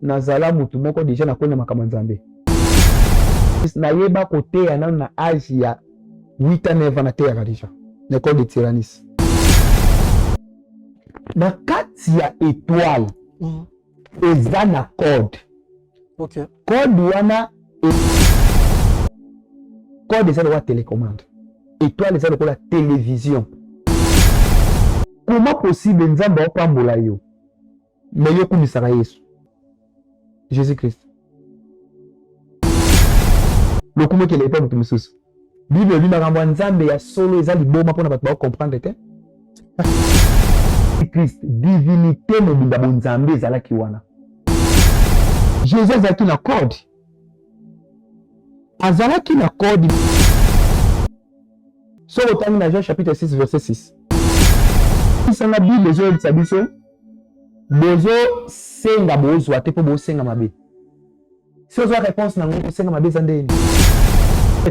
Nazala mutu moko deja nakoli na makambo ya Nzambe. Nayeba koteya nanu na age ya 8 ans 9 ans, nateyaka deja na école de Tyrannis. Na kati ya étoile eza na code. Code wana, code eza lokola télécommande, étoile eza lokola télévision. Comment possible Nzambe aopambola yo, mais yo okumisaka Yesu Jésus Christ, lokumu ekele epa moto mosusu? Bible elobi makambo ya Nzambe ya solo eza liboma mpona bato bakocomprendre te. Christ, divinité mobimba, bonzambe ezalaki wana. Jésus azalaki na code, azalaki na code. Soki otangi na Jean chapitre 6 verset 6, isanga Bible ezoyebisa biso: bozosenga, bozwa te mpo bosenga mabe. Si ozwa réponse nango, kosenga mabe eza ndeni?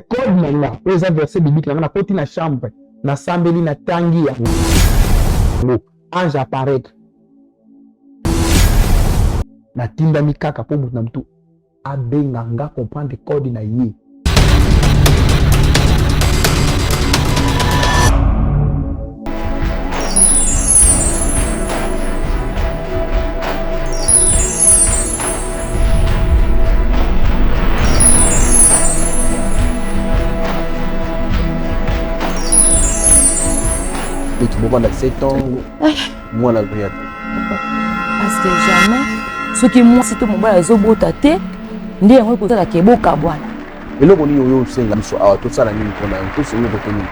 Code na nga oyo eza verset biblique na nga. Nakoti na chambre, nasambeli, natangi yango, ange apparaître, natindami kaka mpo moto na motu abenga nga comprendre code na ye. Bobanda 7 ans, mwana azoya te. Parce que jamais soki mwasi to mobali azobota te, nde yango ekosalaka ebokabwana. Eloko nini oyo osenga biso awa? Tosala nini mpona yango? Tosengi kote nini?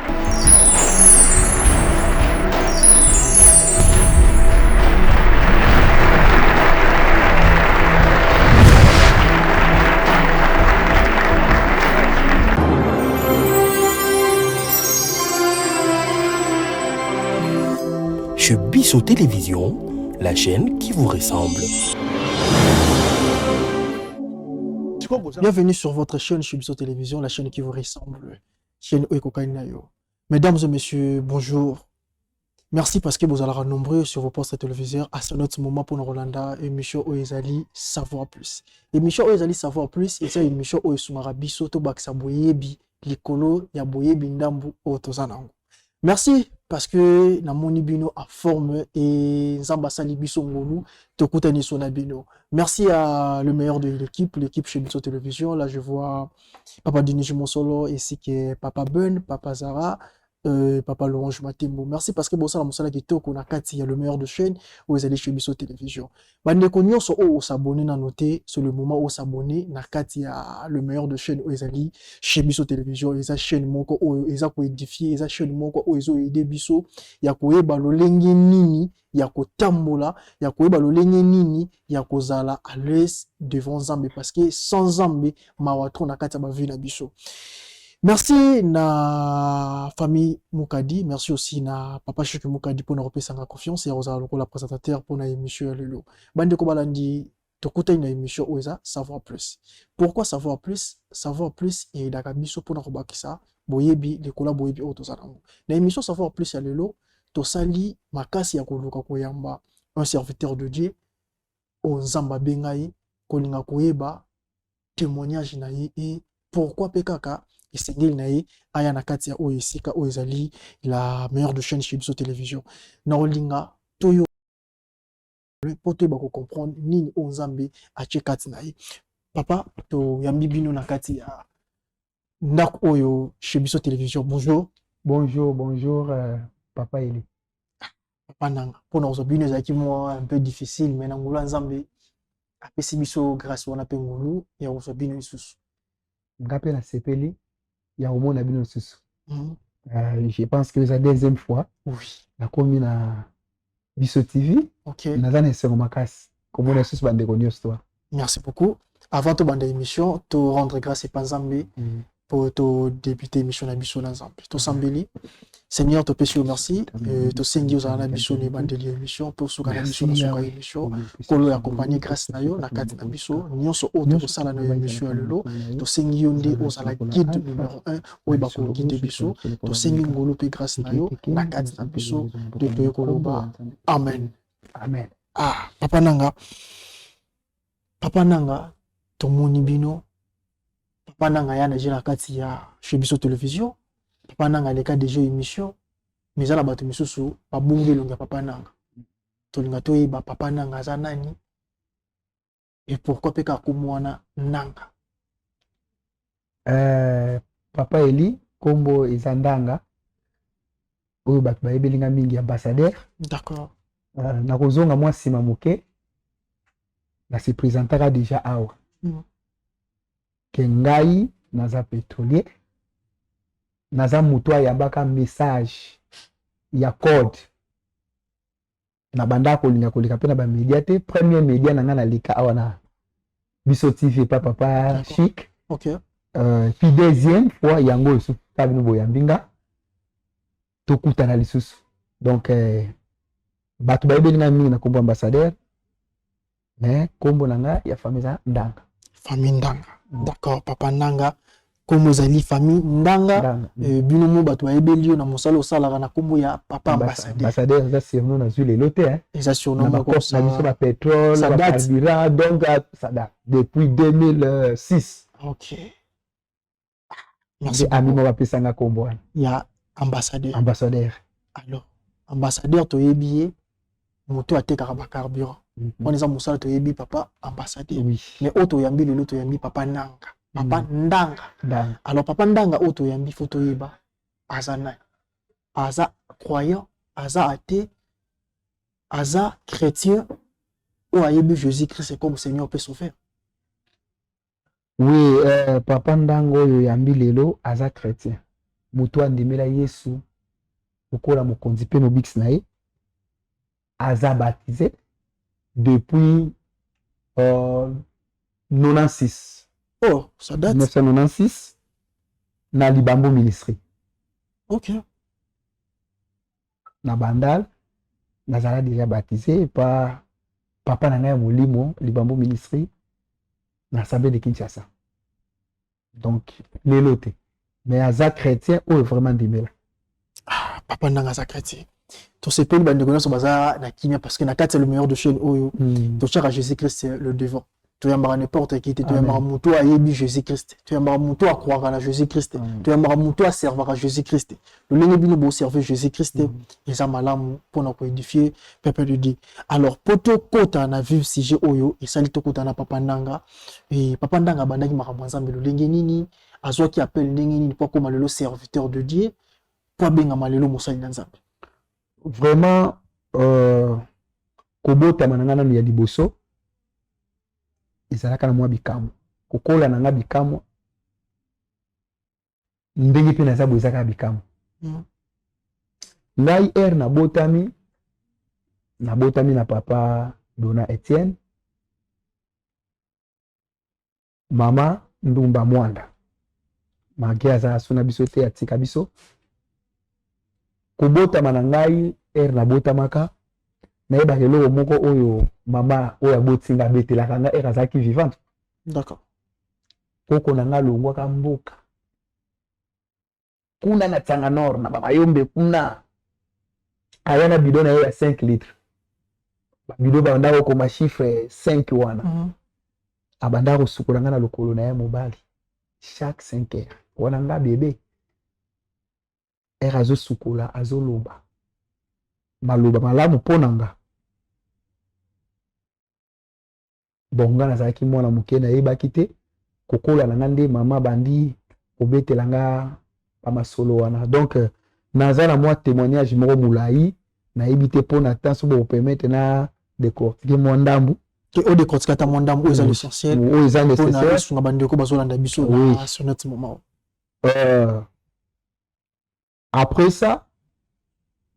Chez Bisso Télévision, la chaîne qui vous ressemble. Bienvenue sur votre chaîne chez Bisso Télévision, la chaîne qui vous ressemble, chaîne oyo na yo. Mesdames et messieurs, bonjour. Merci parce que vous allez nombreux sur vos postes téléviseurs à ce autre moment pour nous kolanda émission oyo ezali Savoir Plus. Émission oyo ezali Savoir Plus, et c'est une émission oyo esungaka biso tobakisa boyebi likolo ya boyebi ndambu oyo toza nango. Merci parce que namoni bino en forme et Nzambe asali biso ngolu tokutani so na bino. Merci à le meilleur de l'équipe, l'équipe chez Biso Télévision. Là, je vois Papa Denis Mosolo ainsi que Papa Ben, Papa Zara, Papa Louange Matembo. Merci parce que bosala mosala kitoko na kati ya le meilleur de chaîne oyo ezali chez Biso Télévision. Bandeko nyonso oyo os'abonner na noté, c'est le moment où s'abonner na kati ya le meilleur de chaîne oyo ezali chez Biso Télévision. Eza chaîne moko oyo eza koédifier, eza chaîne moko oyo ezoaider biso ya koyeba lolenge nini ya kotambola, ya koyeba lolenge nini ya kozala à l'aise devant Nzambe, parce que sans Nzambe, mawa trop na kati ya bavie na biso. Merci na famille Mukadi, merci aussi na papa Chiki Mukadi pour nous repesanga confiance et ozala lokola présentateur pour na émission ya lelo. Bandeko balandi, tokutani na émission oyo eza Savoir Plus. Pourquoi Savoir Plus? Savoir Plus eyedaka biso mpona kobakisa boyebi likolo ya boyebi oyo toza nango. Na émission Savoir Plus ya lelo, tosali makasi ya koluka koyamba un serviteur de Dieu oyo Nzambe abenga ye, kolinga koyeba témoignage na ye et pourquoi mpe kaka esengeli na ye aya na kati ya oyo esika oyo ezali la meilleure de chaîne chez Biso Télévision. Na kolinga toyo mpo toyeba kocomprendre nini oyo Nzambe atie kati na ye. Papa, toyambi bino na kati ya ndako oyo chez Biso Télévision. Bonjour. Bonjour, bonjour, papa Eli. Papa nanga, mpona kozwa bino ezalaki mwa un peu difficile, mais na ngolu ya Nzambe apesi biso grâce wana mpe ngolu ya kozwa bino lisusu. Nga mpe nasepeli ya komona bino lisusu. Je pense que eza deuxième fois nakomi na Biso TV. Naza na esengo makasi komona lisusu bandeko nyonso to. Merci beaucoup. Avant tobanda émission, to rendre grâce epa Nzambe po todébuter émission na biso na Nzambe. Tosambeli. Seigneur, topesi yo merci, tosengi ozala na biso na ebandeli ya émission mpe osuka na biso na suka ya émission. Nkolo ya accompagner grâce na yo na kati na biso nyonso oyo tokosala na émission ya lelo. Tosengi yo nde ozala guide numéro 1 oyo bakoguide biso. Tosengi ngolu mpe grâce na yo na kati na biso nde toye koloba amen. Amen. Ah, papa nanga. Papa Nanga, tomoni bino. Papa Nanga ya na kati ya chez biso télévision. Papa Nanga aleka déjà émission. Mais eza na bato misusu babungi elongi ya Papa Nanga. Tolinga toyeba Papa Nanga aza nani et pourquoi mpe kaka kombo wana Nanga? Papa Eli, nkombo eza Ndanga, oyo bato bayebeli nga mingi ambassadeur. Nakozonga mwa nsima moke, nase présentaka déjà awa ke ngai naza pétrolier, naza moto ayambaka message ya code. Na banda kolinga koleka mpe na bamédia te. Premier média na ngai naleka awa na Biso TV epa Papa Chic. Puis deuxième fois yango oyo soki kaka bino boyambi nga, tokutana lisusu. Donc bato bayebeli ngai mingi na nkombo ambassadeur, mais nkombo na ngai ya famille eza Ndanga. Famille Ndanga, d'accord. Papa Ndanga, nkombo ezali famille Ndanga. Ndanga. Bino mo bato bayebeli yo na mosala osalaka na nkombo ya Papa Ambassadeur. Ambassadeur eza surnom nazwi lelo te, hein. Eza surnom na moko bacope na biso, bapétrole, ça date. Bacarburant, donc ça date depuis 2006. Ok, merci. Nde ami moko apesanga nkombo wana. Ya ambassadeur. Ambassadeur. Alors ambassadeur, toyebi ye moto atekaka bacarburant. Wana eza mosala toyebi Papa Ambassadeur. Mais oyo toyambi lelo, toyambi Papa Nanga, Papa Ndanga. Ndanga. Alors Papa Ndanga oyo toyambi, faut toyeba aza nani. Aza croyant, aza athée, aza chrétien oyo ayebi Jésus Christ comme Seigneur mpe Sauveur? Oui, Papa Ndanga oyo oyambi lelo aza chrétien, moto andimela Yesu lokola mokonzi mpe mobikisi na ye. Aza baptisé depuis 96. Oh, ça date. 1996 na Libambo Ministry. Na Bandal nazala déjà baptisé par papa na ngai ya molimo, Libambo Ministry na Assemblée de Kinshasa. Donc lelo te, mais aza chrétien oyo vraiment ndimela. Ah, Papa Ndanga aza chrétien. Tosepeli, bandeko nyonso baza na kimia, parce que na kati ya le meilleur de chaîne oyo, totiaka Jésus Christ le devant. Toyambaka n'importe qui te. Toyambaka moto ayebi Jésus Christ, toyambaka moto acroiraka na Jésus Christ, toyambaka moto aservaka Jésus Christ. Lolenge bino boserve Jésus Christ eza malamu mpona koédifier peuple de Dieu. Alors po tokɔta na vif sujet oyo esali tokɔta na Papa Ndanga, e Papa Ndanga abandaki makambo ya Nzambe lolenge nini? Azwaki appel ndenge nini mpo akóma lelo serviteur de Dieu, mpo abengama lelo mosali na Nzambe? Vraiment, kobotama na ngai nanu ya liboso ezalaka na mwa bikamwa. Kokola na ngai bikamwa, ndenge mpe naza boye eza kaka bikamwa. Ngai ere nabotami, nabotami na Papa Dona Etienne, Mama Ndumba Mwanda. Malgré aza aso na biso te, atika biso. Kobotama na ngai, ere nabotamaka, nayebaka eloko moko oyo mama oyo aboti nga abetelaka nga ere azalaki vivante. Koko na nga alongwaka mboka kuna na Tsanga Nord, na bamayombe kuna, aya na bidon na ye ya 5 litre. Babidon babandaka kokoma chiffre 5 wana. Abandaka kosukola nga na lokolo na ye mobali chaque 5 heures. Wana nga bébé, ere azosukola, azoloba maloba malamu mpo na nga. Bon, nga nazalaki mwana moke, nayebaki te. Kokola na nga nde mama bandi kobetela nga bamasolo wana. Donc naza na mwa témoignage moko molai, nayebi te mpo na temps so bokopermettre na décortiquer mwa ndambu. Te, odécortiquer ata mwa ndambu oyo eza l'essentiel. Oyo eza mpona nécessaire. Esunga bandeko bazolanda biso na sur notre moment. Après ça,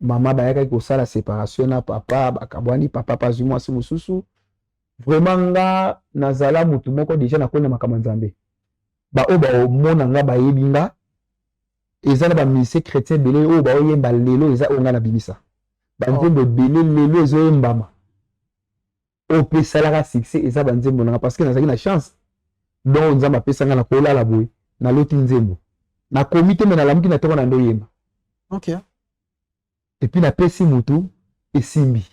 mama bayakaki kosala séparation na papa, bakabwani, papa mpe azwi mwasi mosusu. Vraiment, nga nazala motu moko déjà nakoni na makambo ya Nzambe. Baoyo baomona nga, bayebi nga, eza na bamusicien chrétien ebele oyo baoyemba lelo, eza oyo nga nabimisa banzembo ebele lelo ezoyembama, oyo mpe esalaka succès, eza banzembo nanga, parce que nazalaki na chance. Donc Nzambe apesa nga na kolala boye, naloti nzembo, nakomi te, me nalamuki na ntongo na ndo oyemba. Et puis napesi mutu, esimbi.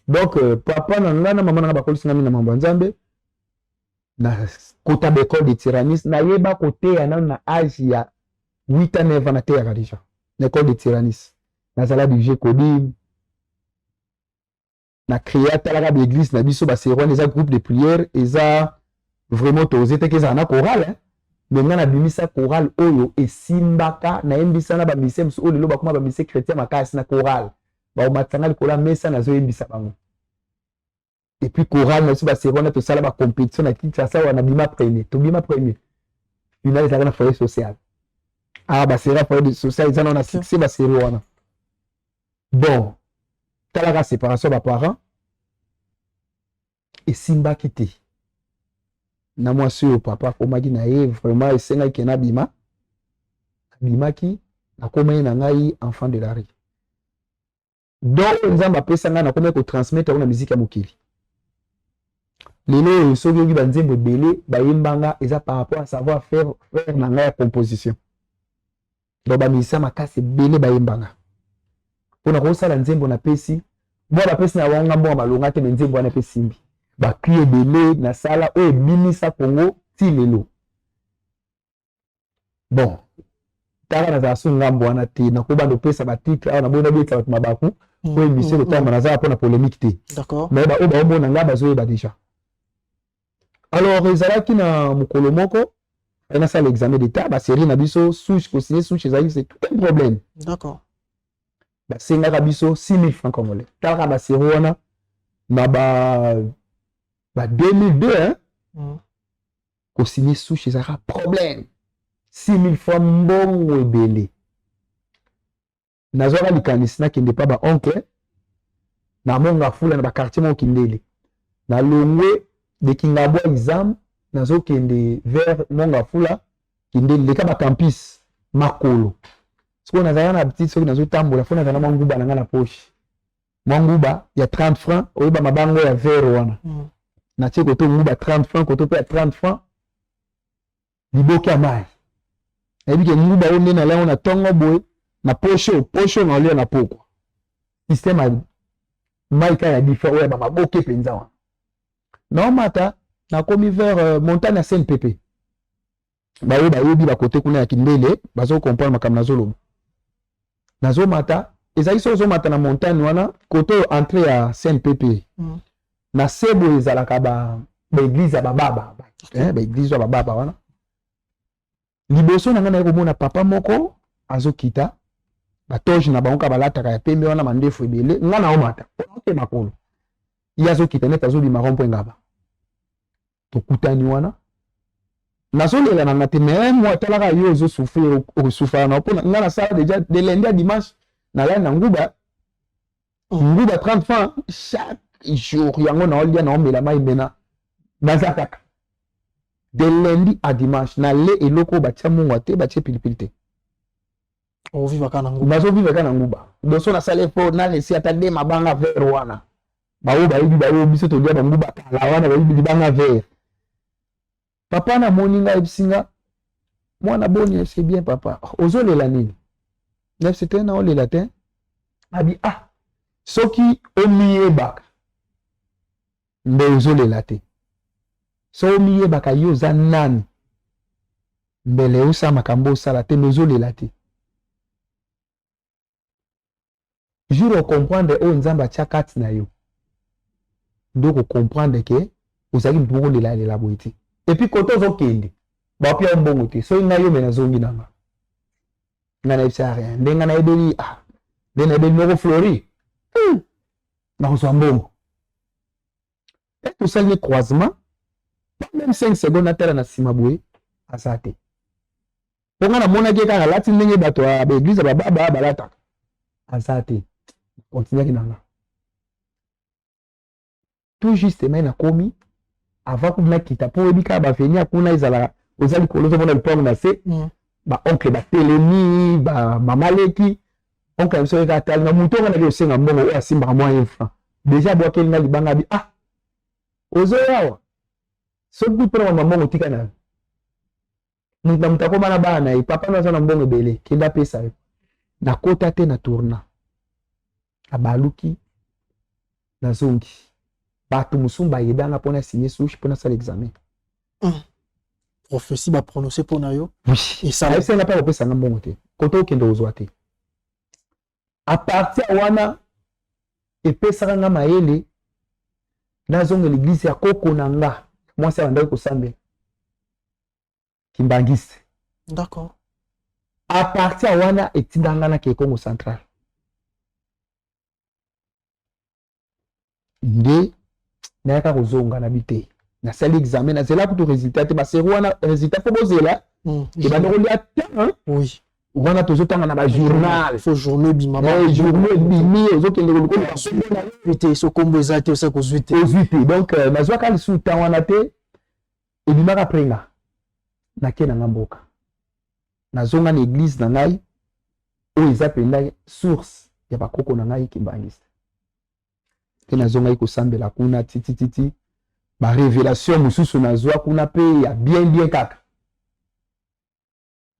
Donc papa na nga na mama na nga bakolisi nga mingi na mambo ya Nzambe. Na kota ba école de Tyrannus, nayeba koteya nano na age ya 8 ans, 9 ans, nateyaka déjà na école de Tyrannus. Nazala budget kodim na créa. Talaka baéglise na biso baseri wana, eza groupe de prière, eza vraiment toze teke ezala na chorale, hein? Mais ngai nabimisa chorale oyo esimbaka, nayembisa na bamusicien mosusu oyo lelo bakoma bamusicien chrétien makasi. Na chorale baomatisanga likolo ya mesa, nazoyembisa bango. Et puis chorale na biso baseri wana, tosala bacompétition na Kinshasa wana, bima premier, tobima premier, final ezalaka na foyer social. Ah, baseri ya foyer social eza nao na succès, baseri wana. Bon, talaka séparation ya baparent esimbaki te na mwasi oyo papa akomaki na ye. Vraiment esengaki ke nabima. Nabimaki, nakomaki na ngai enfant de la rue. Donc oyo Nzambe apesa ngai, nakomaki kotransmettre yango na miziki ya mokili. Lelo oyo soki oyoki banzembo ebele bayembanga, eza par rapport à savoir faire, faire na ngai ya composition. Donc bamusicien makasi ebele bayembanga mpona kosala nzembo. Napesi mwa bapesi na bango nga mbongo, malonga te, me nzembo wana mpe simbi bacri ebele nasala oyo ebimisa Kongo ti lelo. Bon, tala, nazala so ngambo wana te, nakobanda opesa batitre awa, naboyi nabetisa bato mabaku oyo émission kotamba, nazala mpona polémique te. Mais baoyo baomona nga bazoyeba déjà. Alors ezalaki na mokolo moko nasala examen d'état. Basérie na biso, souche, kosigner souche ezalaki, c'est tout un problème. Basengaka biso 6000 francs congolais. Talaka basérie wana na ba 2002, hein? Kosigner souche ezalaka problème, 6000 francs, mbongo ebele. Nazwaka likanisi nakende pa baoncle na monga fula na baquartier moko Kindele. Nalongwe de Kingabwa Izam, nazokende vers Monga Fula, Kindele, leka bacampus, makolo. Sikoyo nazalaka na petite, soki nazotambola fo nazala na mwa nguba na ngai na poche, mwa nguba ya 30 francs, oyeba mabango ya vert wana. Natie koto nguba 30 francs, koto mpe ya 30 francs, liboke ya mai. Nayebi ke nguba oyo nde nalia yango na ntongo boye na poche oyo, poche oyo naolia na pokwa. Système ya mai kaka ya difa oyo ya bamaboke mpenza wana. Naomata, nakomi vers montagne ya CNPP. Baoyo bayebi bakote kuna ya Kindele bazocomprendre makambo nazoloba. Nazomata, ezali soki ozomata na montagne wana, kote oyo entrée ya CNPP, na se boye ezalaka baéglise ya bababa, baéglise ya bababa wana. Liboso na ngai naye komona papa moko azokita, batoge na bango kaka balataka ya pembe wana, mandefu ebele. Nga naomata oke makolo, ye azokita neti azobima rond-point Ngaba. Tokutani wana, nazolela na nga te, mais moi atalaka yo ozosouffrir, okosouffraka na mpona nga. Nasala déjà de lundi à dimanche, nalali na nguba, nguba 30 francs chaque jour, yango naolia, naomela mai mena. Naza kaka de lundi à dimanche, nale eloko oyo batia mungwa te, batie pilipili te. Ovivre kaka na nguba. Nazovivre kaka na nguba. Donc so nasala effort, naresi ata de mabanga vert wana. Baoyo bayebi, baoyo biso tolia banguba kala wana, bayebi libanga vert. Papa namoni ngai, ayebisi nga: "Mwana, boni?" "C'est bien, papa." "Ozolela nini?" Nayebisi: "Te, naolela te." Abi: "Ah, soki omiyebaka mbe ozolela te. So omiyebaka yo oza nani, mbele osala makambo osala te, me ozolela te. Jour ocomprendre oyo Nzambe atia kati na yo, nde okocomprendre ke ozalaki motu moko olelalela boye te. Et puis kote ozokende, bapia yo mbongo te. Soki ngai yo, me nazongi na nga." Ngai nayebisa rien, nde ngai nayebeli, ah, nde nayebeli moko Flori, nakozwa mbongo. E tosali ne croisement, pas même 5 secondes, natala na nsima boye, aza te. Mpo ngai namonaki ye kaka alati ndenge bato ya baéglise ya bababa balataka, aza te. Continuaki na nga tout juste mai nakomi avant kuna nakita, mpo oyebi kaka baveni ya kuna ezalaka, oza likolo, ozomona lupango na se. Baoncle batelemi, bamama leki, oncle na biso kaka atalinga motu onga naki osenga mbongo oyo asimbaka mwa 1 franc déjà, abwakeli nga libanga, abi: "Ah, ozoya awa, soki mpona mama mbongo, tika na yo. Moto na moto akóma na bana na ye, papa no aza na mbongo ebele, kende apesa yo." Nakota te na tourna, abaluki, nazongi. Bato mosusu bayedanga mpona signer souche, mpona sala examen. Prophétie baprononce mpo na yo. Oui. Esala. Ayebisaki nga mpe akopesa nga mbongo te, kote okende kozwa te. À partir ya wana, epesaka nga mayele nazongela église ya koko na nga mwasi abandaki kosambela, kimbangiste. À partir ya wana, etindaka nga nakee Congo Central nde nayaka kozonga na bi te. Nasali examen, nazela kutu résultat te. Baseri wana résultat fo bozela, ebanda kolia temps. Wana tozotanga na bajournal. Faut journée ebima. Journée ebimi, ozokende koluka. Ozwi te, so kombo eza te, osaki kozwi te. Ozwi te. Donc nazwaka lisusu temps wana te. Ebimaka après, nga nake na nga mboka, nazonga na église na ngai oyo eza mpenza source ya bakoko na ngai, kimbangiste, mpe nazongaki kosambela kuna titititi. Barévélation mosusu nazwa kuna mpe ya bien bien kaka.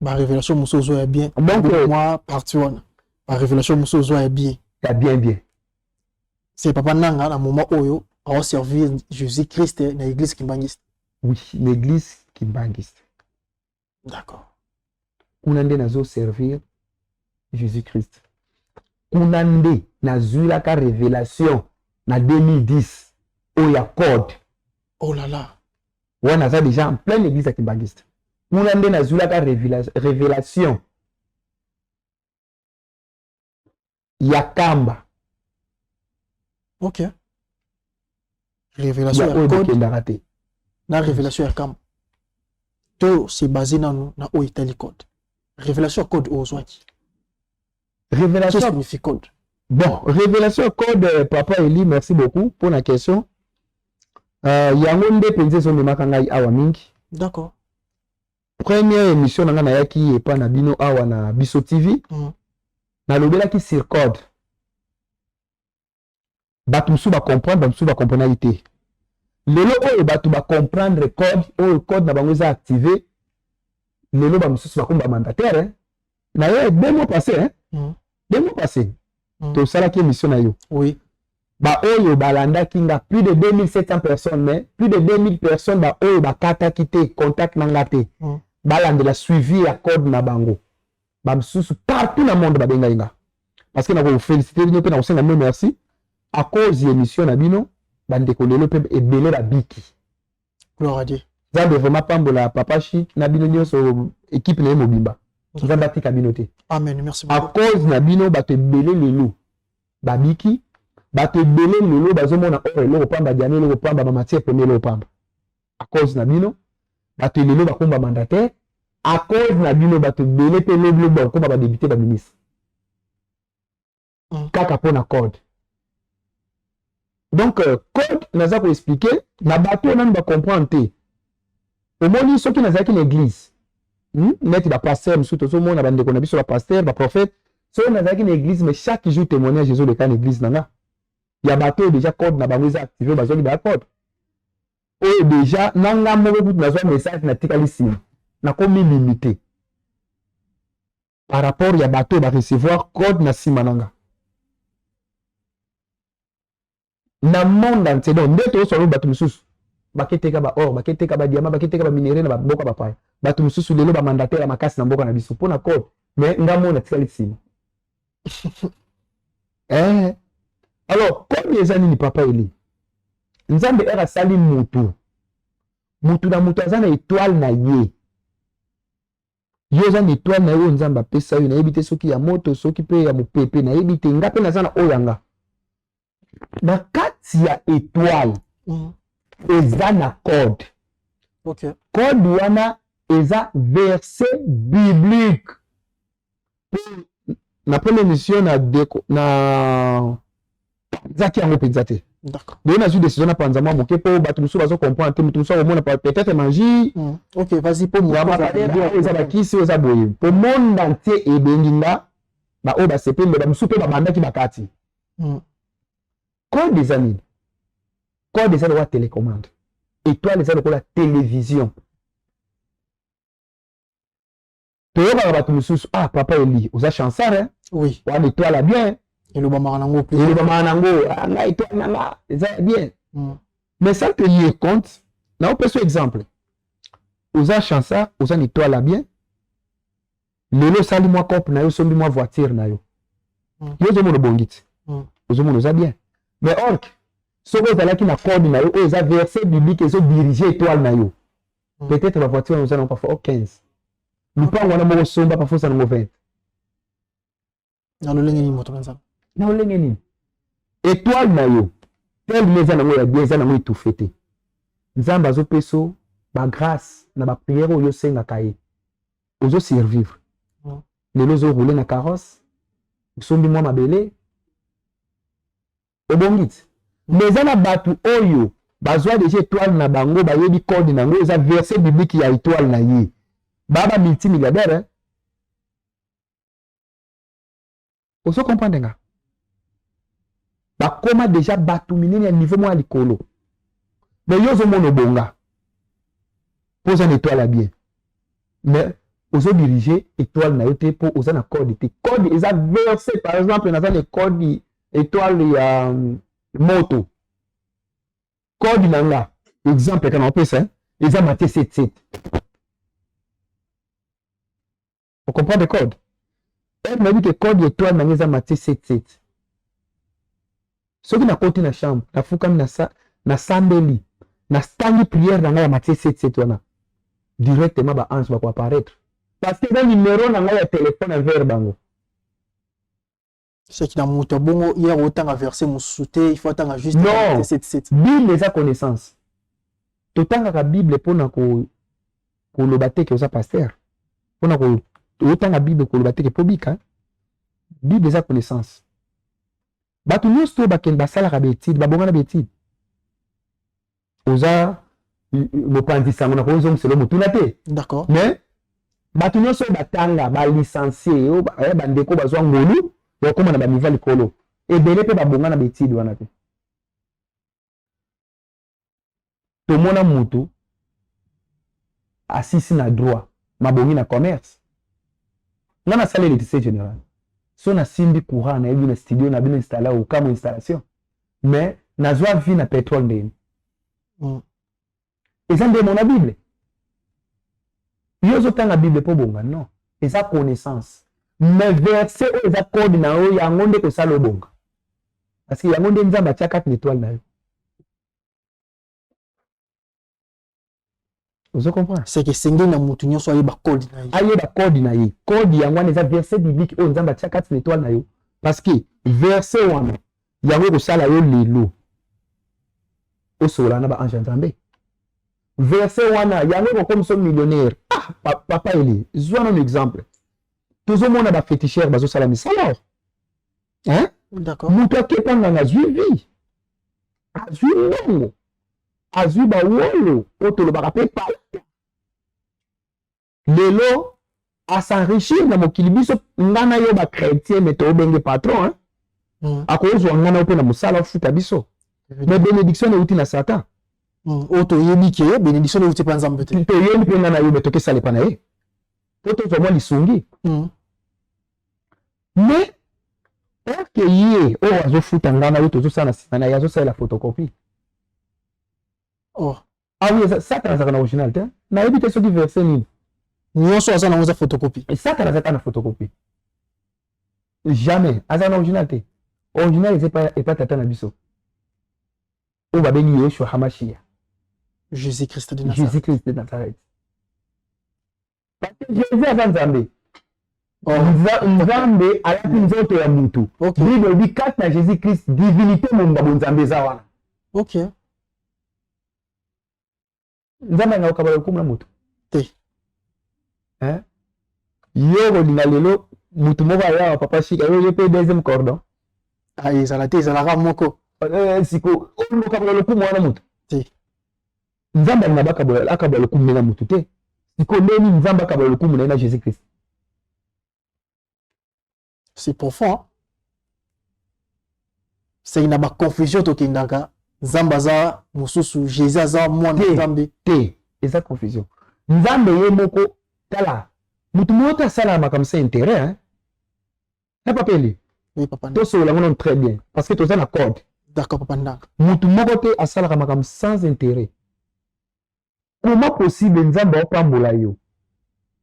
Barévélation mosusu ozwa ya bien. Donc, mwa partie wana, barévélation mosusu ozwa ya bien. Ya bien bien. C'est papa nanga na moment oyo aoservir Jésus Christ na église kimbangiste. Oui, na église kimbangiste. Kuna nde nazoservir Jésus Christ, kuna nde nazwilaka révélation na 2010 oyo ya code. Oh là là. Wana naza déjà en pleine église ya kimbangiste. Kuna nde nazwilaka révélation ya kamba. Ok, révélation ya ya oyo code. bokendaka te. Na révélation ya kamba, to se base nanu na oyo etali code. Révélation ya code oyo ozwaki, révélation qu'est-ce signifie code? Bon, révélation code, papa Eli, merci beaucoup pour la question. Yango nde mpenza ezomemaka ngai awa mingi. Première émission na ngai nayaki epa na bino awa na Biso TV, nalobelaki sur code. Bato mosusu bacomprendre, bato mosusu bacomprenaki te. Lelo oyo bato bacomprendre code oyo, code na bango eza activé. Lelo bamosusu bakomi bamandataire, hein? Na ye 2 mois passé, hein? 2 mois passé, tosalaki émission na yo. Baoyo balandaki nga, plus de 2700 personnes, mais plus de 2000 personnes, baoyo bakataki te contact na nga te, balandela suivi ya code na bango. Bamosusu partout na monde babengai nga, parce que nakofélicité bino mpe nakosenga bino merci. À cause ya émission na bino, bandeko lelo mpe ebele babiki. Gloire à Dieu. Nzambe vraiment pambola papa Chic na bino nyonso, équipe na ye mobimba. Nzambe atika bino te. Amen, merci À beaucoup. cause na bino, bato ebele lelo babiki. Bato ebele lelo bazomona or eloko pamba, diamant eloko pamba, bamatière première eloko pamba. À cause na bino, bato lelo bakoma mandataire. À cause na bino, bato ebele mpe lobi lobi bakokoma badéputé, baministre, kaka mpo na code. Donc code, naza koexpliquer na bato oyo nanu bacomprendre te. Omoni, soki nazalaki na église, Neti bapasteur mosusu, tozomona bandeko na biso bapasteur, baprophète, soki nazalaki na église, mais chaque jour témoignage ezoleka na église na nga ya bato oyo déjà code na bango eza activé, bazwaki baya code oyo déjà. Na nga moko kutu nazwa message, natikali nsima, nakomi limité par rapport ya bato oyo barecevoir code na nsima na nga na monde entier. Donc nde tozosala, bato mosusu baketeka baor, baketeka badiamant, baketeka baminerai na bamboka bapaya. Bato mosusu lelo bamandataire ya makasi na mboka na biso mpo na code, mais nga moko natikali nsima. Alors code eza nini, papa Eli? Nzambe ere asali mutu, mutu na mutu aza na étoile na ye. Yo oza na étoile na ye oyo Nzambe apesa yo. Nayebi te soki ya moto, soki mpe ya mopepe, nayebi te. Nga mpe naza na oyo ya nga. Na kati ya étoile, eza na code. Code wana eza verset biblique. Na première émission na deko na panzaki yango mpenza te. Donc nazwi décision na panza mwa moke mpo bato mosusu bazo comprendre te. Moto mosusu akomona peut-être magie. Ok, vas-y po. Eza bakisi oyo eza boye mpo monde entier ebengi nga. Baoyo basepeli, me bamosusu mpe babandaki bakati. Code eza nini? Code eza lokola télécommande, étoile eza lokola télévision. Toyokaka bato mosusu: "Ah, papa Eli, oza chanceux, hein?" Wana étoile ya bien. Elobamaka nango pe. Elobamaka nango: "Ah, nga étoile na nga eza ya bien." Mais sans tenir compte, naopesa exemple. Oza chanceux, oza na étoile ya bien. Lelo osali mwa cope na yo, osombi mwa voiture na yo. Yo ozomona obongi ti. Ozomona oza bien. Mais or soki ozalaki na code na yo oyo eza verset biblique ezo diriger étoile na yo. Peut-être ba voiture wana oza nango parfois 15. Lupango wana moko osomba parfois oza nango 20. Na lolenge nini moto na Nzambe? Na lolenge nini? Étoile na yo tellement eza nango ya bien, eza nango étouffé te. Nzambe azopesa ba grâce na ba prière oyo osengaka ye. Ozo survivre. Lelo ozo rouler na carrosse, osombi mwa mabele, obongi ti. Mais eza na bato oyo bazwa deja étoile na bango, bayebi code na yango, eza verset biblique ya étoile na ye. Ba ba multimilliardaire, hein? Ozo comprendre nga? Bakoma deja bato minene ya niveau moko ya likolo. Mais yo ozomona obonga mpo oza na étoile ya bien, mais ozo diriger étoile na yo te mpo oza na code te. Code eza verset. Par exemple, naza na code étoile ya moto. Code na nga, exemple kaka naopesa, eza Matthieu 7 7. O comprendre code? Heure nayebi ke code étoile na nga eza Matthieu 7 7. Soki nakoti na chambre, nafukami, nasambeli, natangi prière na ngai ya Matthieu 7 7 wana, directement ba ange bako apparaître parce que eza numéro na ngai ya téléphone envers bango. Soki na moto bongo ye otanga verset mosusu te, il faut atanga juste Non. 7 7. Bible eza connaissance. Totangaka Bible mpona koloba te ke oza pasteur, mpona otanga Bible koloba te ke mpo bika. Bible eza connaissance. Bato nyonso oyo bakende basalaka baétude, babonga na baétude. Oza mopanzi sango, na kozongisela motuna te. D'accord. Mais bato nyonso oyo batanga, balicencie, oyo bandeko bazwa ngolu ya kokóma na baniveau likolo, ebele mpe babonga na baétude wana te. Tomona mutu asisi na droit, mabongi na commerce. Nga nasala électricité générale, so nasimbi courant, nayebi na studio na bino installe okamo installation, mais nazwa vie na pétrole ndeni. Eza nde mona Bible. Yo ozotanga Bible mpo bonga? Non, eza connaissance. Mais verset oyo eza code na yo, yango nde kosala obonga, parce que yango nde Nzambe atia kati na étoile na yo. Ozo comprendre? C'est que esengeli na moto nyonso ayeba code na ye. Ayeba code na ye. Code yango wana eza verset biblique oyo Nzambe atia kati na étoile na yo, parce que verset wana yango ekosala yo lelo osola na baange ya Nzambe. Verset wana yango ekokomisa millionnaire. Ah, papa Eli, zwa nano exemple. Tozomona baféticheur bazosala misala, hein? D'accord. Moto akepa nganga, azwi vie, azwi mbongo, azwi bawolo oyo tolobaka mpe palata. Lelo as'enrichir na mokili. Biso, nga na yo, bachrétien, mais toobenge patron, hein? Akozwa nga na yo mpe na mosala, ofuta biso, mais bénédiction euti na Satan. Oyo toyebi ke bénédiction euti epa Nzambe te. Toyebi mpe nga na yo, mais tokesala epa na ye po tozwa mwa lisungi. Mais or ke ye oyo azofuta nga na yo, tozosala na nsima na ye, azosalela photocopie. Oh. Ah oui, Satan azalaka na original te. Nayebi te soki verset nini. Nyonso aza nango eza photocopie. Satan azalaka na photocopie jamais, aza na original te. Original eza epa tata na biso oyo babengi Yeshua Hamashia. Jésus Christ de Nazareth. Jésus Christ de Nazareth, parce que Jésus aza Nzambe. Nzambe alati nzoto ya mutu. Bible elobi kati na Jésus Christ divinité momba bonzambe eza wana. Nzambe anga okabala lokumu na motu? Te. Yo kolinga lelo mutu moko aya, papa Shika, yo ye mpe deuxième cordon? Ah, ezala te, ezalaka moko. Siko olinga okabala lokumu wana motu? Te. Nzambe alinga akabala lokumu na motu te. Siko ndeni Nzambe akabala lokumu na ye na Jésus Christ? C'est profond. C'est na baconfusion tokendaka, Nzambe aza mosusu, Jésus aza mwana Nzambe. Te, eza confusion. Nzambe ye moko, tala, motu moko te asalaka makambo sa intérêt, hein? Na papa Eli. Oui, papa. Tosolola yango nano très bien, parce que toza na code. D'accord, papa Ndanga. Motu moko te asalaka makambo sans intérêt. Comment possible Nzambe aopambola yo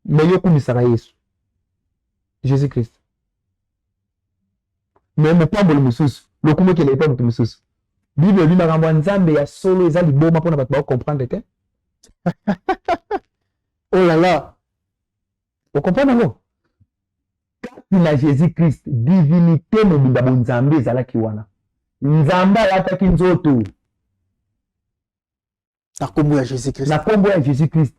mais yo okumisaka Yesu Jésus Christ, mais mopamboli mosusu lokumu ekende epai moto mosusu? Bible elobi makambo ya Nzambe ya solo eza liboma mpona bato baocomprendre te. Oh là là. Ocomprendre yango? Kati na Jésus Christ, divinité mobimba, bonzambe ezalaki wana. Nzambe alataki nzoto na nkombo ya Jésus Christ. Na nkombo ya Jésus Christ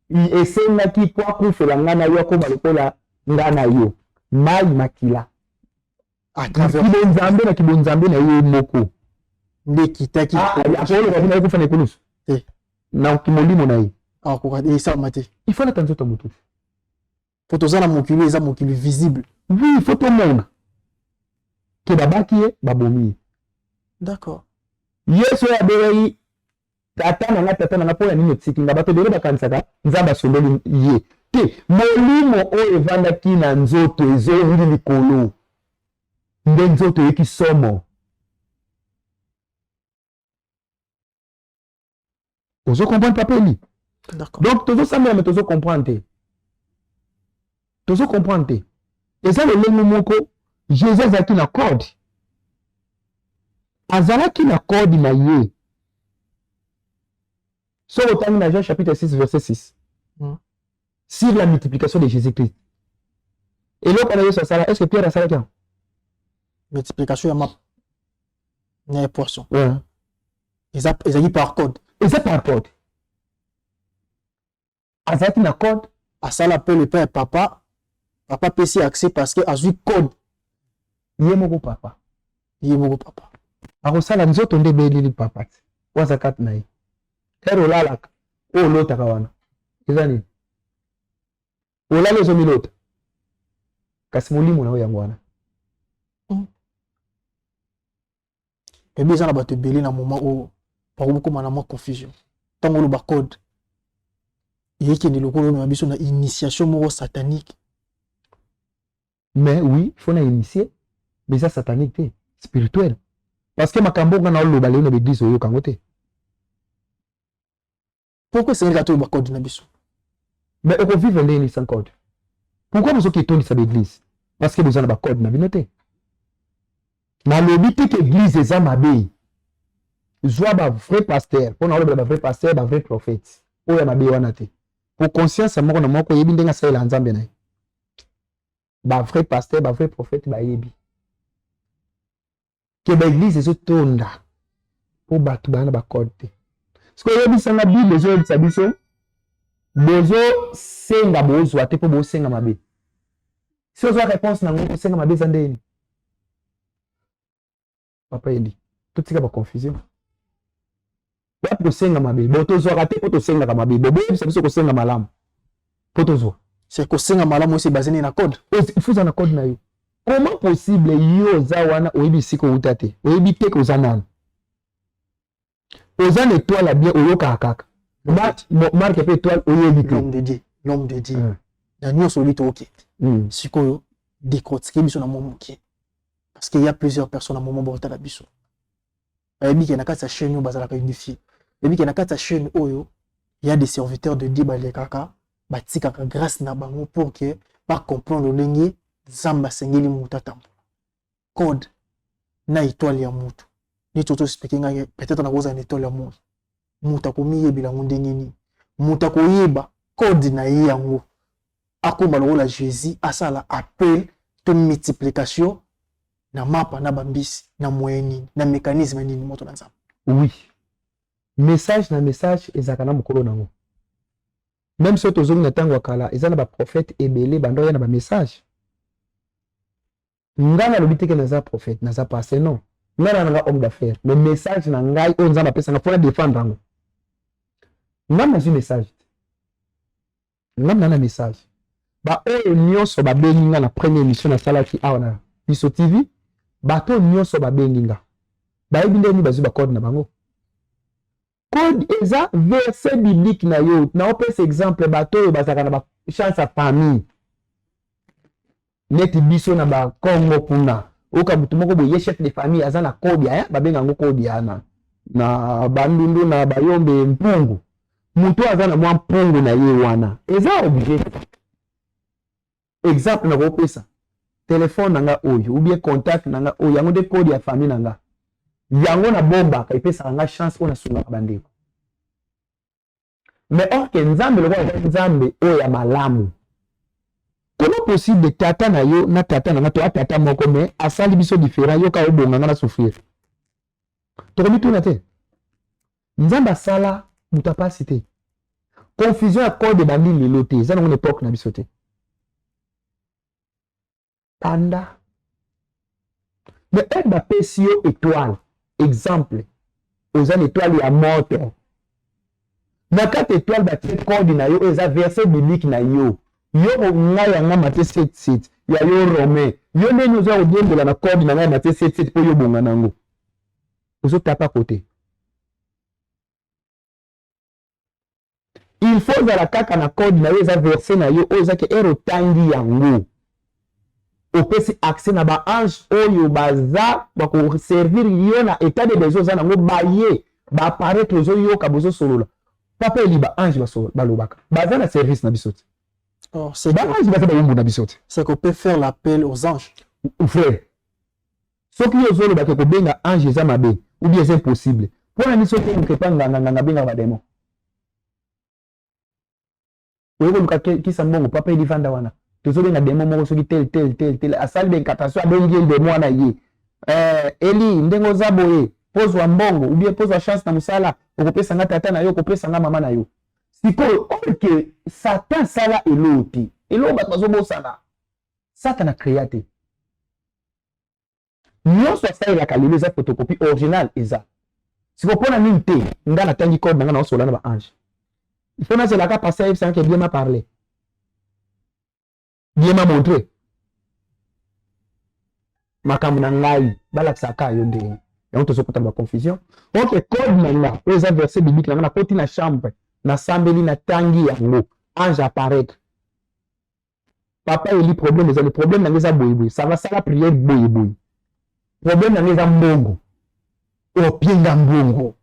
esengaki mpo akufela ngai na yo, akoma lokola ngai na yo, mai makila. À travers kibonzambe na kibonzambe na ye moko nde ekitaki. Akoloba bino akufa na ekulusu te. Na kimolimo na ye. Akoka esalama te. Il faut alata nzoto ya motu. Po toza na mokili, eza mokili visible. Oui, il faut tomona ke babaki ye, babomi ye. D'accord. Yesu oyo abelaki tata na nga, tata na nga, mpo na nini otiki nga? Bato ebele bakanisaka Nzambe asondoli ye te. Molimo oyo evandaki na nzoto ezongi likolo, nde nzoto eyeki somo. Ozo comprendre, papa Eli? D'accord. Donc tozosambela me tozo comprendre te, tozo comprendre te. Eza lolenge moko Jésus azalaki na code, azalaki na code na ye. Soki otangi na Jean chapitre 6 verset 6 sur la multiplication de Jésus-Christ, eloko wana Yesu asala, est ce que Pierre asalaki yango? Multiplication ya mapa na ya poisson. Eza ezalaki par code. Eza par code, azalaki na code. Asala appel epai ya papa, papa apesi accès parce que azwi code. Ye moko papa. Ye moko papa. Akosala nzoto nde ebelili papa te, oyo aza kati na ye. Ere olalaka, oyo olotaka wana eza nini? Olali, ozomilota, kasi molimo na yo yango wana. Ebi eza na bato ebele na moment oyo bakokoma na mwa confusion. Ntango oloba code, eyekende lokola omema biso na initiation moko satanique. Mais oui, faut na initier, mais eza satanique te, spirituel, parce que makambo nga na oloba lelo na baeglise, oyoka yango te. Pourquoi esengeli kaka toyeba code na biso? Mais okovivre ndenge nini sans code? Pourquoi bozoki etondisa baeglise? Parce que boza na bacode na bino te. Nalobi te ke église eza mabe. Zwa bavrai pasteur, mpo na olobela bavrai pasteur, bavrai prophète, oyo ya mabe wana te, po conscience ya moko na moko oyebi ndenge asalela Nzambe na ye. Bavrai pasteur, bavrai prophète bayebi ke baeglise ezotonda mpo bato baya na bacode te. Soki oyebisanga, Bible ezoyebisa biso bozosenga, bozwa te mpo bosenga mabe. Si ozwa réponse nango, kosenga mabe eza ndeni? Papa Eli, totika baconfusion. Wapi kosenga mabe? Bo tozwaka te mpo tosengaka mabe. Bo boyebisa biso kosenga malamu mpo tozwa. C'est kosenga malamu esi basé na code. Il faut oza na code na yo. Comment possible yo oza wana, oyebi esika outa te, oyebi te ke oza nani, oza na étoile ya bien, oyokaka kaka marque mpe étoile oyebi te? L'homme de Dieu, l'homme de Dieu, na nyonso oyebi, tookende sikoyo décortiquer biso na mwa moke, parce qu'il y a plusieurs personnes na moment baotala biso, bayebi ke na kati ya chaîne oyo bazalaka édifié, bayebi ke na kati ya chaîne oyo y a des serviteurs de Dieu balekaka, batikaka grâce na bango pour que bacomprendre ndenge Nzambe asengeli moto atambola. Code na étoile ya motu, neti oto expliquer ngai, peut-être nakozala na étoile ya moi, moto akomiyebela yango ndenge nini? Moto akoyeba code na ye yango, akóma lokola Jésus, asala appel to multiplication na mapa na bambisi na moyen nini, na mécanisme nini, moto na Nzambe? Oui, message na message ezalaka na mokolo nango. Même soki tozongi na ntango ya kala, eza na baprophète ebele banda oya na bamessage. Ngai nalobi te ke naza prophète, naza pasteur, non. Ngai na nanga homme d'affaires, mais message na ngai oyo Nzambe apesanga mpona défendre yango, ngai nazwi message te, ngai na na message. Baoyo nyonso babengi nga na première émission nasalaki awa na Biso TV, bato oyo nyonso babengi nga bayebi ndenge nini bazwi bacode na bango. Code eza verset biblique na yo. Naopesa exemple, bato oyo bazalaka na bachance ya famille neti biso na bakongo kuna, oyoka motu moko boye, ye chef de famille, aza na kobia, eh? Babenga yango kobia na bandundu, na bayombe mpungu. Moto oyo aza na mwa mpongo na ye wana eza objet. Exemple nakopesa telefone na nga oyo ou bien contact na nga oyo, yango nde code ya famille na nga, yango nabombaka, epesaka nga chance oyo nasungaka bandeko. Mais or que Nzambe lokola aza Nzambe oyo ya malamu, comment possible tata na yo na tata na nga toa tata moko mais asali biso différent, yo ka obonga nga na souffrir? Tokomituna te. Nzambe asala moto apasi te. Confusion ya code ebandi lelo te, eza nango na epoque na biso te. Tanda. Mais heure bapesi yo étoile, exemple, oza na étoile ya moto. Na kati étoile batie code na yo oyo eza verset biblique na yo. Yo ngai ya nga Matthieu 7 7 ya yo Romain. Yo ndeni oza kodiembola na code na ngai Matthieu 7 7 po yo bonga nango. Ozo tapa kote. Il faut ozala kaka na code na yo, eza verset na yo oyo eza ke heure otangi yango opesi accès na ba ange oyo baza bakoservir yo na état de besoin oza nango, baye ba apparaître, ozoyoka bozosolola. Papa Eli, ba ange balobaka, baza na service na biso te. Oh, c'est ba ange baza bayumbu na biso te. C'est qu'on peut faire l'appel aux anges. Frère, soki yo ozoloba ke kobenga ange eza mabe ou bien eza impossible, mpona nini soki oluka epa nganga, nganga abengaka bademon? Oye koluka kisa mbongo, papa Eli vanda wana, tozobenga demon moko soki tel tel tel tel asali baincantation, abengi ye demon wana ye Eli, ndenge oza boye pozwa mbongo ou bien pozwa chance na mosala, okopesa nga tata na yo, okopesa nga mama na yo. Sikoyo or ke Satan asala eloo te, eloo bato bazobosana, Satan acréa te. Nyonso asalelaka lelo eza photocopie original eza. Sikoyo mpona nini te nga natangi code na nga naosola na ba ange? Il faut nazelaka pasteur ayebisa nga ke bien m'a parlé, bien m'a montré makambo na ngai, balakisaka yo ndenge yango tozokota na baconfusion. Ok, code na nga oyo eza verset biblique na nga, nakoti na chambre, nasambeli, natangi yango, ange apparaître. Papa Eli, problème ezali, problème na nga eza boye boye, ça va, sala prière boye boye, problème na nga eza mbongo, opienga mbongo,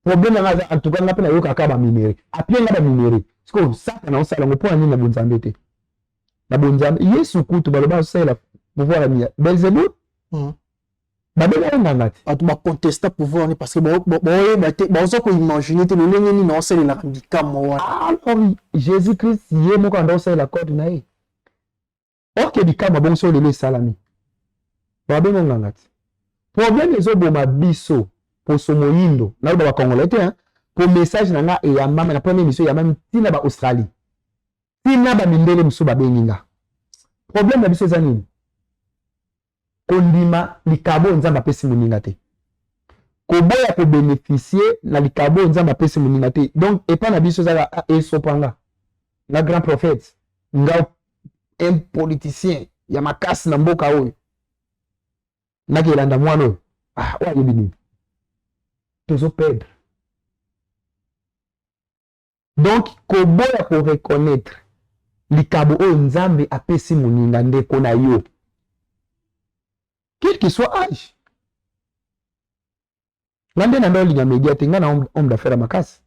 problème na nga eza, en tout cas nga mpe nayokaka ba minerais, apienga ba minerais. Sikoyo Satana osala yango mpo na nini? Na bonzambe te, na bonzambe Yesu kutu baloba azosalela pouvoir ya Belzebul. Babenga ye nganga te. Bato bacontesta pouvoir ni parce que baoyeba te, baoza koimagine te lolenge nini aosalelaka bikamwa wana. Alors Jésus Christ ye moko anda osalela code na ye, orke bikamwa bongo soki lelo esalami, babenga nganga te. Problème ezoboma biso poso moyindo, naloba bacongolais te, po message na nga eyambami na première émission, eyambami ntina ba Australie, ntina bamindele mosusu babengi nga. Problème na biso eza nini? Kondima likabo oyo Nzambe apesi moninga te, koboya kobénéficier na likabo oyo Nzambe apesi moninga te. Donc epai na biso ezaka esopa nga, nga grand prophète, nga un politicien ya makasi na mboka oyo, nakelanda mwana oyo, ah, oyo ayebi nini? Tozoperdre. Donc koboya koreconnaitre likabo oyo Nzambe apesi moninga, ndeko na yo, quel que soit âge. Nga nde na nda olinga media te, nga na homme d'affaires ya makasi,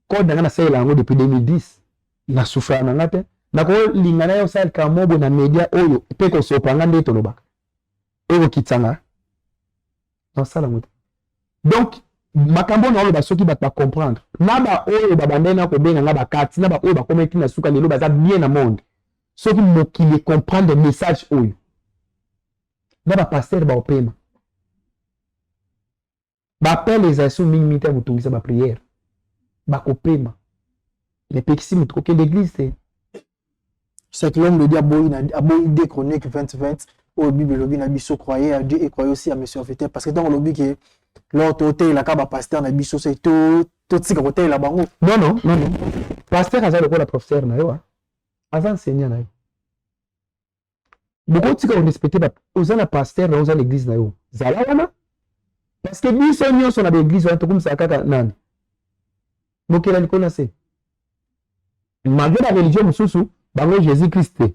code na nga nasalela yango depuis 2010, nasufraka na nga te. Nakolinga na yo osalaka mobo na media oyo mpe kosopa nga nde tolobaka ekokitisa nga, nasala yango te. Donc makambo oyo naoloba, soki bato bacomprendre na baoyo babandai na kobenga nga bakati na baoyo bakomaki na suka lelo baza bien na monde, soki mokili ecomprendre message oyo na bapasteur baopema baappel ezali so mingimingi te ya kotongisa baprière, bakopema. Epekisi moto kokende église te. C'est que l'homme de Dieu aboyi 2 Chroniques 20 20 oyo Bible elobi na biso: croyez à Dieu et croyez aussi à mes serviteurs. Parce que ntango olobi ke lors totelelaka bapasteur na biso, se totika kotelela bango. Non, non, non, non, pasteur aza lokola professeur na yo, aza enseignant na yo. Bokotika korespecte. Oza na pasteur na, oza na église na yo, zala wana, parce que biso nyonso na baeglise wana tokomisaka kaka nani mokela likolo na se. Malgré bareligion mosusu, bango Jésus Christ te,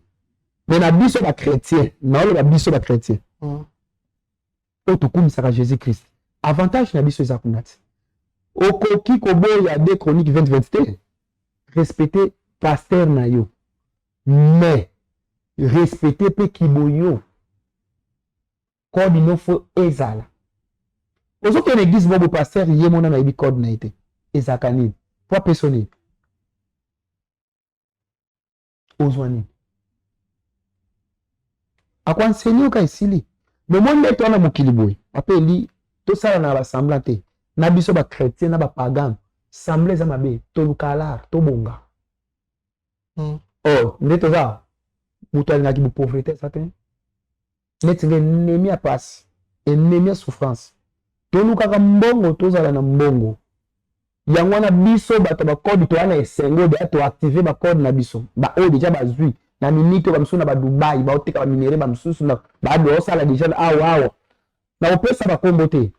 mais na biso bachrétien, naoloba biso bachrétien oyo tokumisaka Jésus Christ, avantage na biso eza kuna te. Okoki koboya 2 Chronique 20 20 te. Respecter pasteur na yo. Mais respecter pe kiboyo. Code no faut ezala. Ozokende église moko pasteur ye mona na yebi code na ye te. Ezalaka nini? Po apesa nini? Ozwa nini? Ako enseigner oka esili. Mais moi nde toa na mokili boye. Papa Eli tosala na ba semblant te. Na biso ba chrétien na ba pagan. Semblant eza mabe. Toluka alar, tobonga. Oh, nde toza moto alingaki bo pauvreté eza te. Neti nga ennemi ya pasi, ennemi ya souffrance. Tolukaka mbongo, tozala na mbongo. Yango wana biso bato ya bacode toya na esengo deja toactive bacode na biso. Baoyo deja bazwi na minute oyo, bamosusu na ba Dubai baoteka ba minerais, bamosusu na baosala deja awa awa. Nakopesa bakombo te.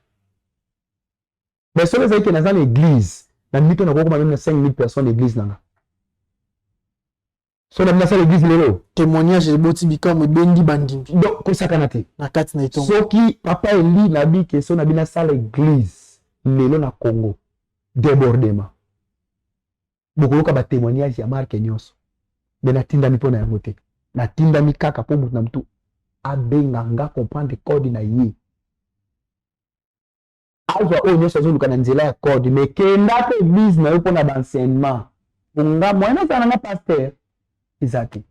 Mais soki ezali ke naza na église, na minute oyo nakokoma meme na 5000 personnes na église nanga. So na nasala église lelo. Témoignage eboti bikamwa ebendi bandimi. Donc kosakana te. Na kati na etonga. Soki papa Eli na bi ke so na bi nasala église lelo na Congo débordement. Bokoyoka ba témoignage ya marque nyonso. Mais natindami mpo na yango te. Natindami kaka mpo moto na motu abenga nga comprendre code na ye. Azwa oyo nyonso azoluka na nzela ya code, mais kenda pe église na yo mpona ba enseignement. Nga moyen nazala na nga pasteur eza te.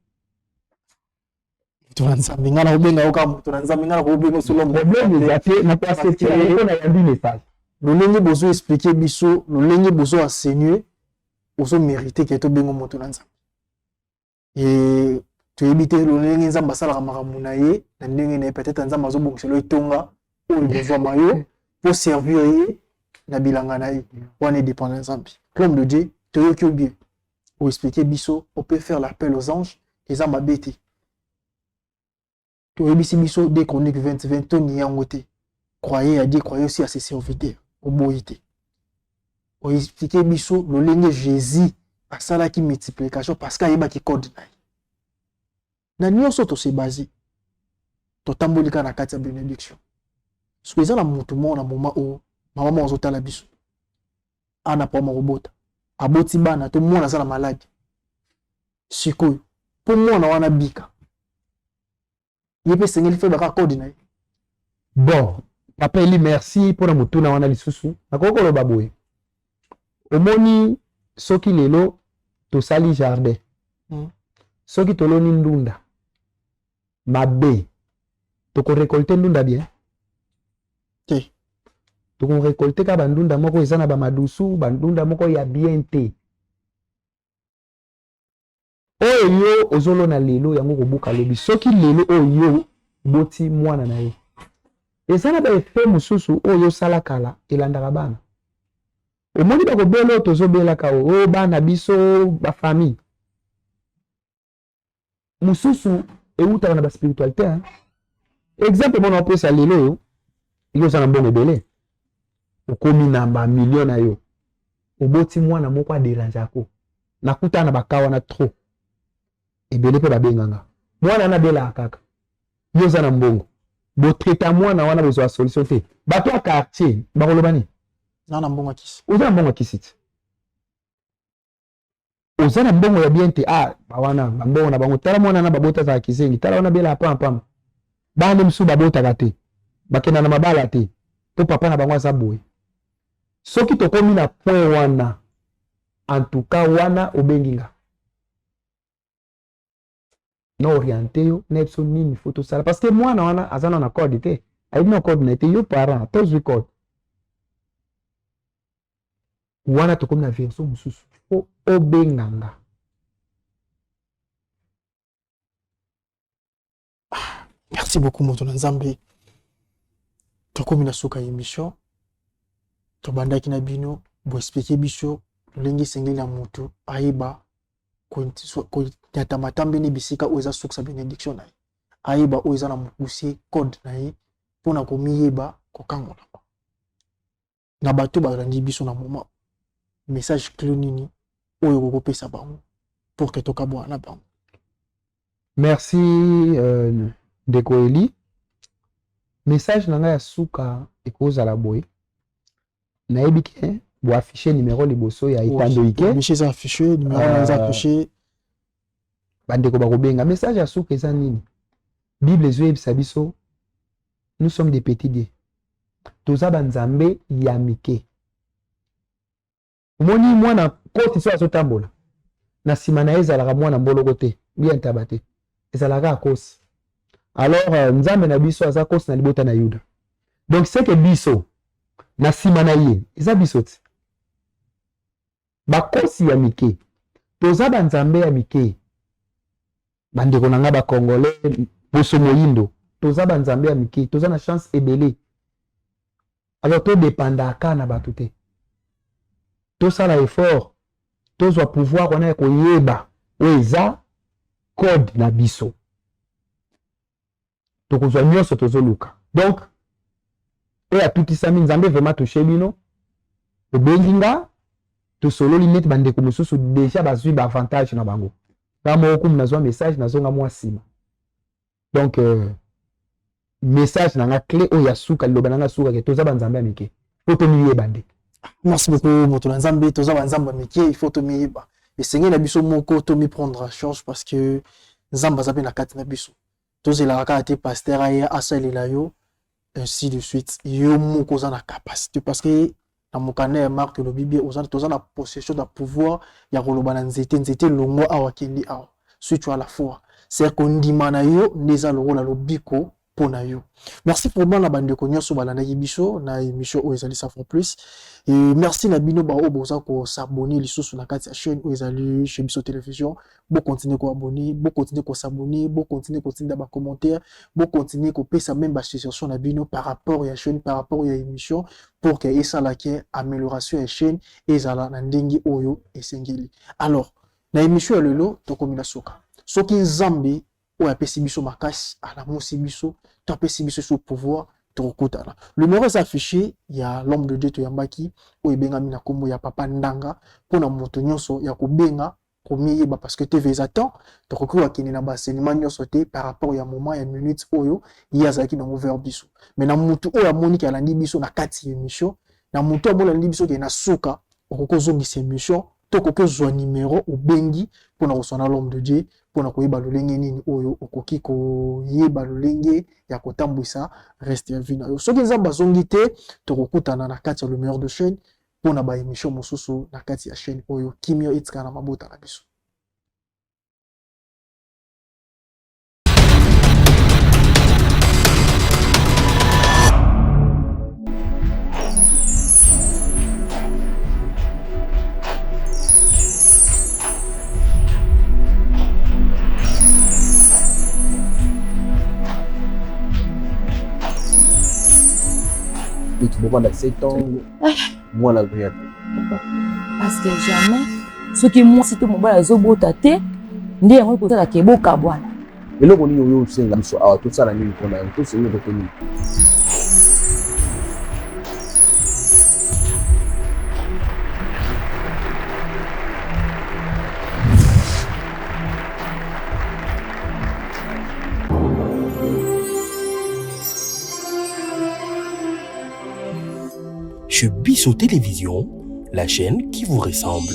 Moto na Nzambe, nga nakobenga yo kaka moto na Nzambe, nga nakobenga solo problème eza te, na ko accepter yango na yambi message. Lolenge bozo expliquer biso, lolenge bozo enseigner, ozo mériter ke tobenga moto na Nzambe. Et toyebi te lolenge Nzambe asalaka makambo na ye na ndenge na ye, peut-être Nzambe azobongisela etonga oyo ekozwama yo po servir ye na bilanga na ye. Wana edépend na Nzambe. L'homme de Dieu, toyoki yo bien, oexpliquer biso, on peut faire l'appel aux anges, eza mabe te. Toyebisi biso 2 Chroniques 20 20, toni yango te. Croyez à Dieu, croyez aussi à ses serviteurs. Oboyi te. Oexpliquer biso lolenge Jésus asalaki multiplication parce que ayebaki code na ye. Na nyonso to se baser, totamboli kaka na kati ya bénédiction. Soki eza na motu moko na moment oyo mama moko azotala biso, ana po moko bota, aboti bana to mwana aza na maladi, sikoyo mpo mwana wana bika, ye mpe esengeli fe baka code na ye. Bon, papa Eli, merci mpona motuna wana. Lisusu nakoki koloba boye, omoni soki lelo tosali jardin, soki toloni ndunda mabe, tokorécolter ndunda bien te. Tokorécolter kaka bandunda moko eza na bamadusu, bandunda moko ya bien te. Oyo yo ozolona lelo, yango kobuka lobi. Soki lelo oyo yo boti mwana na yo, eza na baeffet mosusu oyo osala kala elandaka bana. Omoni bakobela oyo tozobelaka oyo bana biso, bafamille mosusu eutaka na baspiritualité. Exemple mona opesa lelo oyo, yo oza na mbongo ebele, okomi na bamillion na yo, oboti mwana moko aderangeako. Nakutana na baka wana trop ebele mpe babenganga mwana wana abelaka kaka. Yo oza na mbongo, botraita mwana wana, bozwa solution te. Bato ya quartier bakoloba nini? Na na mbongo ya kisi. Oza na mbongo ya kisi te, oza na mbongo ya bien te. Ah, bawana bambongo na bango, tala mwana na babota azala kizengi, tala wana bela pam pam. Bana nde mosusu babotaka te, bakenda na mabala te mpo papa na bango aza boye. Soki tokomi na point wana, en tout cas wana obengi nga na oriente yo na biso nini faut tosala, parce que mwana wana aza na code te, ayebi na code na ye te. Yo parent tozwi code wana, tokomi na version mosusu, faut obenga nga. Merci beaucoup, moto na Nzambe. Tokomi na suka ya émission. Tobandaki na bino, boexpliquer biso lolenge esengeli na motu ayeba konyata matambe ne bisika oyo eza source ya bénédiction na ye, ayeba oyo eza na mokuse code na ye mpona komiyeba kokangolama. Na bato balandi biso na moment, message clé nini oyo okokopesa bango pour que tokabwana na bango? Merci, ndeko Eli. Message na ngai ya suka ekozala boye: nayebi ke Boaffiche numéro liboso ya etando ike. Michel eza affiché, numéro eza affiché. Bandeko bakobenga. Message ya suka eza nini? Bible ezoyebisa biso, nous sommes des petits dieux. Toza banzambe ya mike. Omoni mwana koti so azotambola na nsima na ye, ezalaka mwana mboloko te, bien ntaba te, ezalaka akosi. Alors Nzambe na biso aza kosi na libota na Yuda. Donc c'est que biso na nsima na ye eza biso ti bakosi ya mike, toza banzambe ya mike. Bandeko na nga bacongolais, poso moyindo, toza banzambe ya mike, toza na chance ebele. Alors todépendaka na bato te, tosala effort, tozwa pouvoir wana ya koyeba oyo eza code na biso, tokozwa nyonso tozoluka. Donc oyo atutisami, Nzambe vraiment touche bino, obengi nga, tosololi neti bandeko mosusu déjà bazwi baavantage na bango. Nga moko kumu nazwa message, nazonga mwa nsima. Donc message na nga clé oyo ya suka, liloba na nga suka ke toza banzambe ya mike, po tomiyeba nde. Merci beaucoup, moto na Nzambe. Toza banzambe ya mike, il faut tomiyeba. Esengeli na biso moko tomiprendre en charge, parce que Nzambe aza mpe na kati na biso. Tozelaka kaka te pasteur aya asalela yo, ainsi de suite. Yo moko oza na capacité, parce que na mokanda ya Mark elobi bien, toza na possession na pouvoir ya koloba na nzete: "Nzete, longwa awa, kende awa." Si tu as la foi, c'est kondima na yo nde eza lokola lobiko mpo na yo. Merci vraiment na bandeko nyonso balandaki biso na émission oyo ezali Savoir Plus, et merci na bino baoyo boza kos'abonner lisusu na kati ya chaîne oyo ezali Chez Biso Télévision. Bocontinue koabonner, bocontinue kos'abonner, bocontinue kotinda bacommentaire, bocontinue kopesa même basuggestion na bino par rapport ya chaîne, par rapport ya émission, pour que esalaki amélioration ya chaîne ezala na ndenge oyo esengeli. Alors na émission ya lelo tokomi na suka. Soki Nzambe oyo apesi biso makasi alamusi biso to apesi biso so pouvoir, tokokutana. Numéro eza affiché ya l'homme de Dieu toyambaki, oyo ebengami na nkombo ya Papa Ndanga, mpona moto nyonso ya kobenga komiyeba, parce que TV eza temps, tokoki kokende na baenseignement nyonso te par rapport ya moment ya minute oyo ye azalaki nango vers biso. Mais na motu oyo amoniki alandi biso na kati ya émission, na motu amoni alandi biso ke na suka, okoki ozongisa émission to okoki ozwa numéro, obengi mpona koswana l'homme de Dieu, mpona koyeba lolenge nini oyo okoki koyeba lolenge ya kotambwisa reste ya vie na yo. Soki Nzambe azongi te, tokokutana na kati ya le meilleur de chaîne mpona baémission mosusu na kati ya chaîne oyo. Kimio etikala na mabota na biso. Bovanda 7 ans, mwana azoya te. Parce que jamais soki mwasi to mobali azobota te nde yango ekosalaka ebokabwana. Eloko nini oyo osenga biso awa? Tosala nini mpona yango? Tosengi kote nini? Chez Bisso Télévision, la chaîne qui vous ressemble.